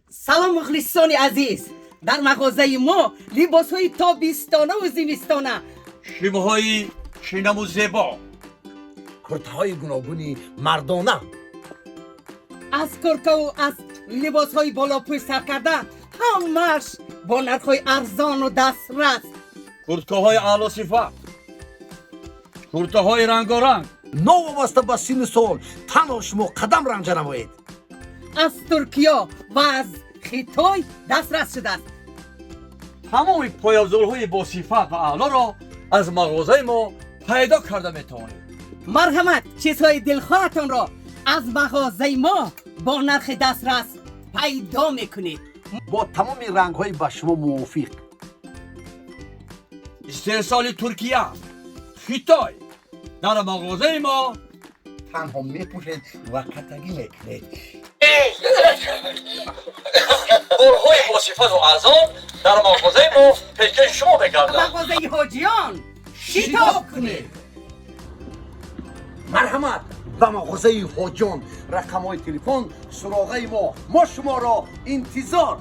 Салом, мухлисони азиз! Дар мағозаи мо либосҳои тобистонаву зимистона, шимҳои шинаму зебо, куртаҳои гуногуни мардона, аз куркаву аз либосҳои болопӯш сар карда, ҳамааш бо нархҳои арзону дастрас. Курткаҳои аълосифат, куртаҳои рангоранг. Новобаста ба синну сол, танҳо шумо қадам ранҷа намоед. Аз Туркия ва аз Хитой дастрас шудааст. Тамоми пойафзолҳои босифат ва аълоро аз мағозаи мо пайдо карда метавонед. Марҳамат, чизҳои дилхоҳатонро аз мағозаи мо бо нархи дастрас пайдо мекунед. Бо тамоми рангҳои ба шумо мувофиқ. Истеҳсоли Туркия, Хитой дар мағозаи мо. Танҳо мепӯшед ва катагӣ мекунед. Борҳои босифату арзон дар мағозаи мо пешкаши шумо мегардад. Мағозаи Ҳоҷиён шитоб кунед. Марҳамат ба мағозаи Ҳоҷиён. Рақамҳои телефон, суроғаи мо, мо шуморо интизор.